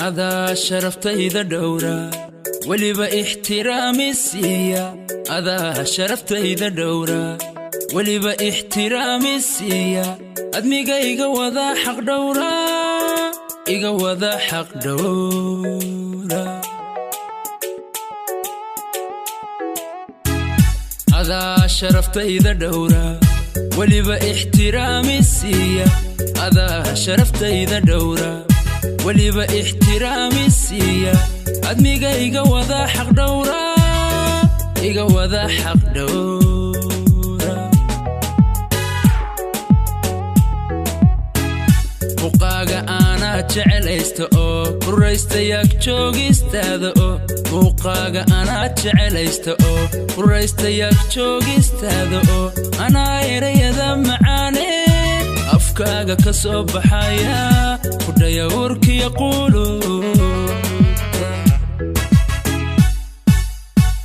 Adaa sharaftayda dhowra, weliba ixtiraami siiya. Adaa sharaftayda dhowra, weliba ixtiraami siiya. Admiga iga wada xaq dhowra, iga wada xaq dhowra. Adaa sharaftayda dhowra, weliba ixtiraami siiya. Adaa sharaftayda dhowra, weliba ixtiraami siiya. Admiga iga wada xaq dhowra, iga wada xaq dhowra. Buqaaga aanaa jecelaysta oo kuraysta yaag joogistaada oo, muuqaaga anaa jecelaysta oo kuraysta yaag joogistaada oo, anaa erayada macaane afkaaga ka soo baxaya kudhaya urkiya quuluubta.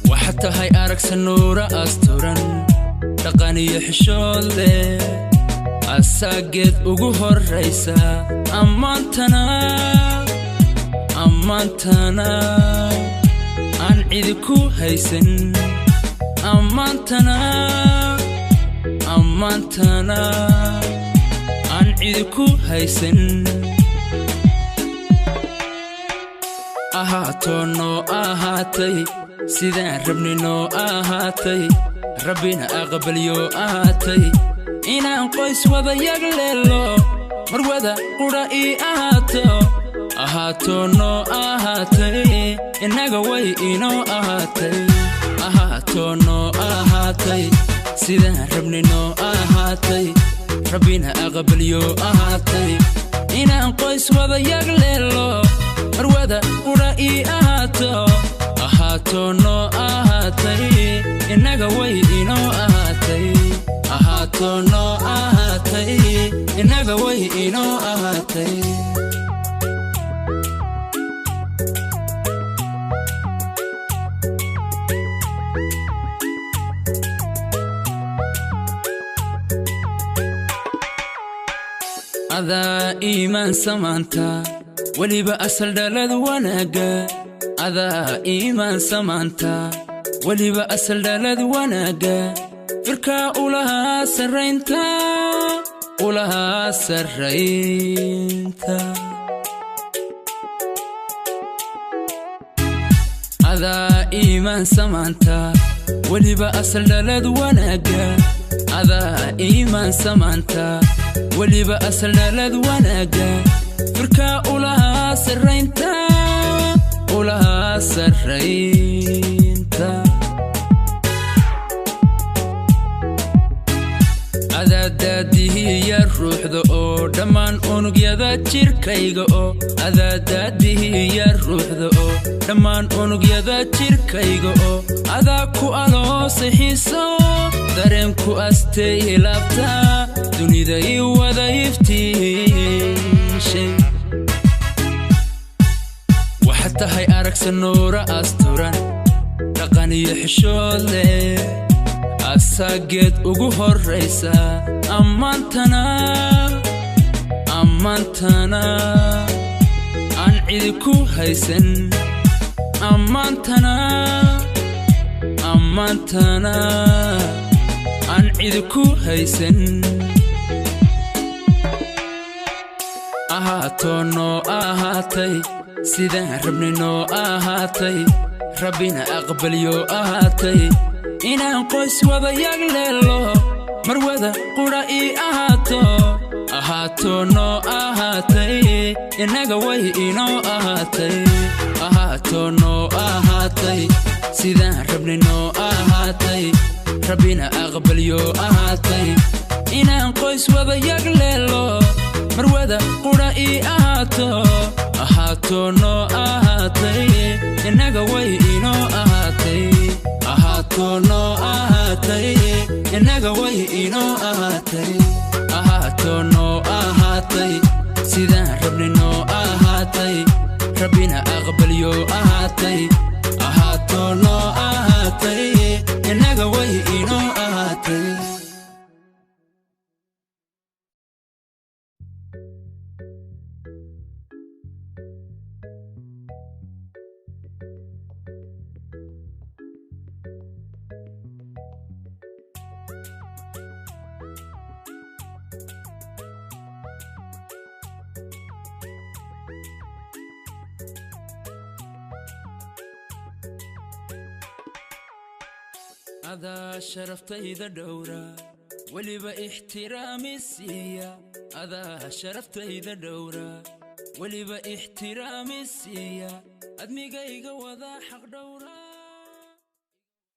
Waxaad tahay aragsa nuura asturan, dhaqan iyo xishood leh, asaageed ugu horraysa. Ammaantana, ammaantana aan cidi ku haysan. Ammaantana, ammaantana aan cidi ku haysan. Ahaatoo noo ahaatay sidaan rabni noo ahaatay, Rabbina aqbalyo ahaatay. Inaan qoys wada yagleelo, marwada qudha ii ahaato. Ahaatoo noo ahaatay, innaga way inoo ahaatay. Ahaatoo noo ahaatay sidaan rabni noo ahaatay, Rabbina aqbalyo ahaatay. Inaan qoys wada yagleelo, marwada qudha ii ahaato. Ahaatoo noo ahaatay, innaga way inoo ahaatay. Ahaatoo noo ahaatay, innaga way inoo ahaatay. Adaa iimaan samaanta, weliba asal dhalad wanaagga. Adaa iimaan samaanta, weliba asal dhalad wanaagga. Firkaa ulahaa sarraynta, ulahaa sarraynta. Adaa iimaan samaanta, weliba asal dhalad wanaagga. Adaa iimaan samaanta, weliba asal dhalad wanaagga. Firkaa ulahaa sarraynta, ulahaa sarraynta. Adaadaadihiya ruuxda oo dhammaan unugyada jirkayga oo, adaadaadihiya ruuxda oo dhammaan unugyada jirkayga oo, adaa ku aloosay xiiso dareenku astay laabta, dunida ii wada iftiishay. Waxaad tahay aragsa nuura asturan, dhaqan iyo xishood leh, asaageed ugu horraysa. Ammaantana, ammaantana aan cidi ku haysan. Ammaantana, ammaantana aan cidi ku haysan. Ahaatoo noo ahaatay sidaan rabni noo ahaatay, Rabbina aqbalyo ahaatay. Inaan qoys wada yagleelo, marwada qudha ii ahaato. Ahaatoo noo ahaatay, innaga way inoo ahaatay. Ahaatoo noo ahaatay sidaan rabni noo ahaatay, Rabbina aqbalyo ahaatay. Inaan qoys wada yagleelo, marwada qudha ii ahaato. Ahaatoo noo ahaatay, innaga way inoo ahaatay. Ahaatoo noo ahaatay, innaga way inoo ahaatay. Ahaatoo noo ahaatay sidaan rabni noo ahaatay, Rabbina aqbalyo ahaatay. Ahaatoo noo ahaatay, innaga way inoo ahaatay. Adaa sharaftayda dhowra, weliba ixtiraami siiya. Adaa sharaftayda dhowra, weliba ixtiraami siiya. Admigayga wadaa xaq dhowra.